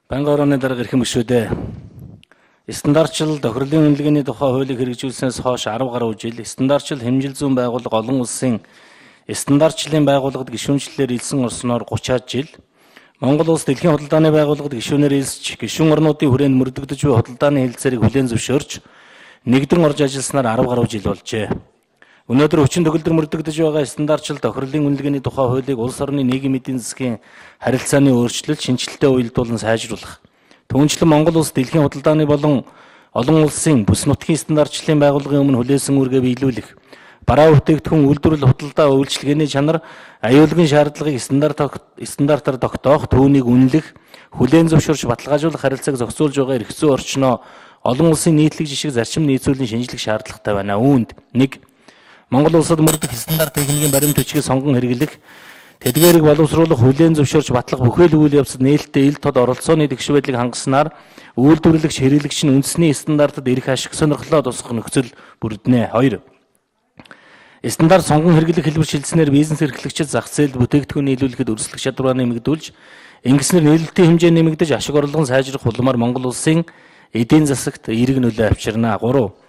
Байнгын орооны дарга эрхэм гишүүдээ. Стандартчлал тохирлын үнэлгээний тухай хуулийг хэрэгжүүлснээс хойш 10 гаруй жил стандартчлал хэмжил зүйн байгууллага олон улсын стандартчлалын байгууллагад гишүүнчлэлээр элсэн орсноор 30-аад жил Монгол улс дэлхийн худалдааны байгууллагад гишүүнээр элсэж гишүүн орнуудын хүрээнд мөрдөгдөж буй худалдааны хэлэлцээрийг хүлээн зөвшөөрч нэгдэн орж ажилласнаар 10 гаруй жил болжээ. Өнөөдөр хүчин төгөлдөр мөрдөгдөж байгаа стандартчлал тохирлын үнэлгээний тухай хуулийг улс орны нийгэм эдийн засгийн харилцааны өөрчлөлт шинэчлэлтэд уялдуулан сайжруулах. Түүнчлэн Монгол улс дэлхийн худалдааны болон олон улсын бүс нутгийн стандартчлалын байгууллагын өмнө хүлээсэн үүргээ биелүүлэх. Бараа бүтээгдэхүүн үйлдвэрлэл худалдаа үйлчилгээний чанар аюулгүй шаардлагыг стандартаар тогтоох, түүнийг үнэлэх, хүлээн зөвшөөрч баталгаажуулах харилцааг зохицуулж байгаа эрх зүйн орчноо олон улсын нийтлэг жишг зарчим нийцүүлэн шинжлэх шаардлагатай байна. Үүнд 1. Монгол улсад мөрдөх стандарт техникийн баримт бичгийг сонгон хэрэглэх, тэдгээрийг боловсруулах, хүлээн зөвшөөрч батлах бүхэл үйл явцад нээлттэй ил тод оролцооны тэгш байдлыг хангаснаар үйлдвэрлэгч, хэрэглэгч нь үндэсний стандартад эрх ашиг сонирхлоо тусгах нөхцөл бүрднэ. 2. Стандарт сонгон хэрэглэх хэлбэр шилжсэнээр бизнес эрхлэгчид зах зээлд бүтээгдэхүүн нийлүүлэхэд өрсөлдөх чадвараа нэмэгдүүлж, ингэснээр нийлүүлэлтийн хэмжээ нэмэгдэж, ашиг орлого нь сайжрах улмаар Монгол улсын эдийн засагт эерэг нөлөө авчирна. 3.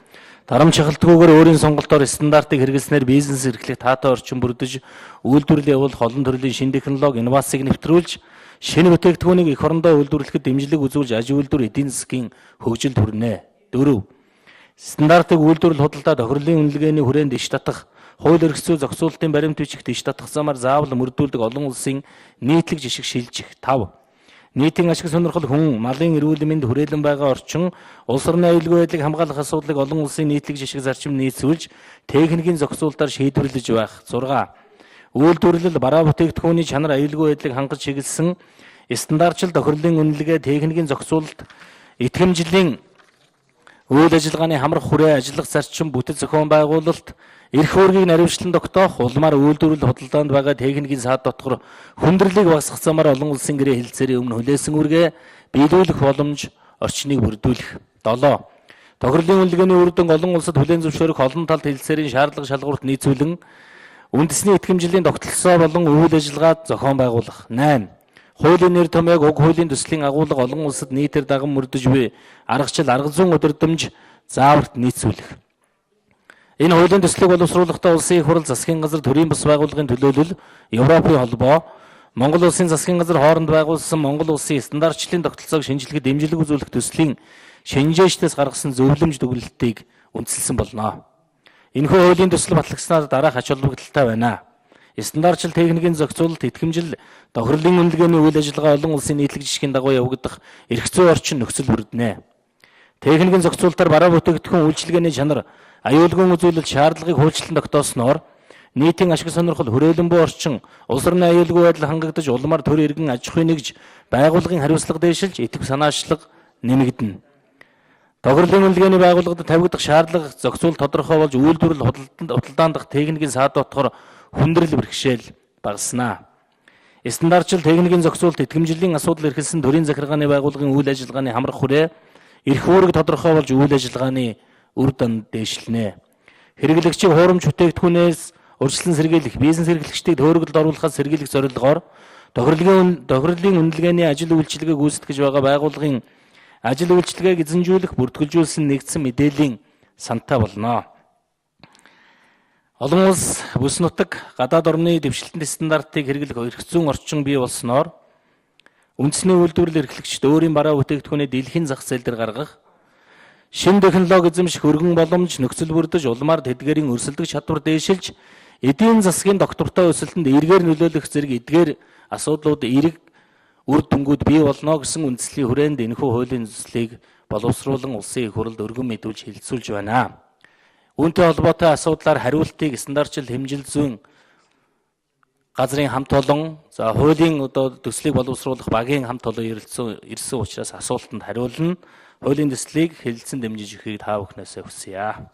Дарамт шахалтгүйгээр өөрийн сонголтоор стандартыг хэрэглэснээр бизнес эрхлэх таатай орчин бүрдэж, үйлдвэрлэл явуулах олон төрлийн шинэ технологи, инновацийг нэвтрүүлж, шинэ бүтээгдэхүүнийг эх орондоо үйлдвэрлэхэд дэмжлэг үзүүлж, аж үйлдвэр эдийн засгийн хөгжилд хүрнэ. 4. Стандартыг үйлдвэрлэл худалдаа тохирлын үнэлгээний хүрээнд иш татах, хууль эрх зүй зохицуулалтын баримт бичигт иш татах замаар заавал мөрдүүлдэг олон улсын нийтлэг жишг шилжих. 5. Нийтийн ашиг сонирхол хүн малын эрүүл мэнд хүрээлэн байгаа орчин улс орны аюулгүй байдлыг хамгаалах асуудлыг олон улсын нийтлэг жишг зарчим нийцүүлж техникийн зохицуулалтаар шийдвэрлэж байх. 6. Үйлдвэрлэл бараа бүтээгдэхүүний чанар аюулгүй байдлыг хангаж чиглэсэн стандартчил тохирлын үнэлгээ техникийн зохицуулалт итгэмжлийн үйл ажиллагааны хамрах хүрээ ажиллах зарчим бүтэц зохион байгуулалт эрх үүргийг наривчлан тогтоох улмаар үйлдвэрлэл худалдаанд байгаа техникийн саад дотгор хүндрэлийг багасгах замаар олон улсын гэрээ хэлэлцээрийн өмнө хүлээсэн үүргээ биелүүлэх боломж орчныг бүрдүүлэх. 7. Тохирлын үнэлгээний үр дүнг олон улсад хүлээн зөвшөөрөх олон талд хэлэлцээрийн шаардлага шалгуурт нийцүүлэн үндэсний итгэмжлийн тогтолцоо болон үйл ажиллагаа зохион байгуулах. 8. Хуулийн нэр томьёог уг хуулийн төслийн агуулга олон улсад нийтээр даган мөрдөж буй аргачлал арга зүйн удирдамж зааварт нийцүүлэх. Энэ хуулийн төслийг боловсруулахдаа улсын их хурал засгийн газар төрийн бус байгууллагын төлөөлөл Европын холбоо Монгол улсын засгийн газар хооронд байгуулсан Монгол улсын стандартчлалын тогтолцоог шинжлэхэд дэмжлэг үзүүлэх төслийн шинжээчдээс гаргасан зөвлөмж дүгнэлтийг үндэслэсэн болно. Энэхүү хуулийн төсөл батлагснаар дараах ач холбогдолтой байна. Стандартчил техникийн зохицуулалт, итгэмжил, тохирлын үнэлгээний үйл ажиллагаа олон улсын нийтлэг жишгийн дагуу явагдах эрх зүйн орчин нөхцөл бүрднэ. Техникийн зохицуулалтаар бараа бүтээгдэхүүн үйлчилгээний чанар, аюулгүй үзүүлэлт шаардлагыг хуульчлан тогтоосноор нийтийн ашиг сонирхол, хүрээлэн буй орчин, улс орны аюулгүй байдал хангагдаж, улмаар төр иргэн аж ахуйн нэгж байгууллагын хариуцлага дээшилж, идэвх санаачлага нэмэгдэнэ. Тохирлын үнэлгээний байгууллагад тавигдах шаардлага зохицуулалт тодорхой болж үйлдвэрлэл худалдаан дахь техникийн саад дотгоор хүндрэл бэрхшээл багаснаа. Стандартчил техникийн зохицуулалт итгэмжлэлийн асуудал эрхэлсэн төрийн захиргааны байгууллагын үйл ажиллагааны хамрах хүрээ эрх үүрэг тодорхой болж үйл ажиллагааны үр дүн дээшлэнэ. Хэрэглэгчийг хуурамч бүтээгдэхүүнээс урьдчилан сэргийлэх, бизнес эрхлэгчдийг төөрөгдөлд оруулахаас сэргийлэх зорилгоор тохирлын үнэлгээний ажил үйлчилгээг гүйцэтгэж байгаа байгууллагын ажил үйлчилгээг эзэнжүүлэх, бүртгэлжүүлсэн нэгдсэн мэдээллийн сантай болно. Олон улс, бүс нутаг, гадаад орны дэвшилтэнд стандартыг хэрэглэх эрх зүйн орчин бий болсноор үндэсний үйлдвэрлэл эрхлэгчид өөрийн бараа бүтээгдэхүүнээ дэлхийн зах зээл дээр гаргах, шинэ технологи эзэмших өргөн боломж нөхцөл бүрдэж, улмаар тэдгээрийн өрсөлдөх чадвар дээшилж, эдийн засгийн доктортой өсөлтөнд эргээр нөлөөлөх зэрэг эдгээр асуудлууд эерэг үр дүнгууд бий болно гэсэн үндслийн хүрээнд энэхүү хуулийн төслийг боловсруулан улсын их хурлд өргөн мэдүүлж хэлэлцүүлж байна. Үүнтэй холбоотой асуудлаар хариултыг стандартчил хэмжил зүйн газрын хамт олон, за хуулийн одоо төслийг боловсруулах багийн хамт олон ирсэн учраас асуултанд хариулна. Хуулийн төслийг хэлэлцэн дэмжиж өгөхийг та бүхнээсээ хүсье.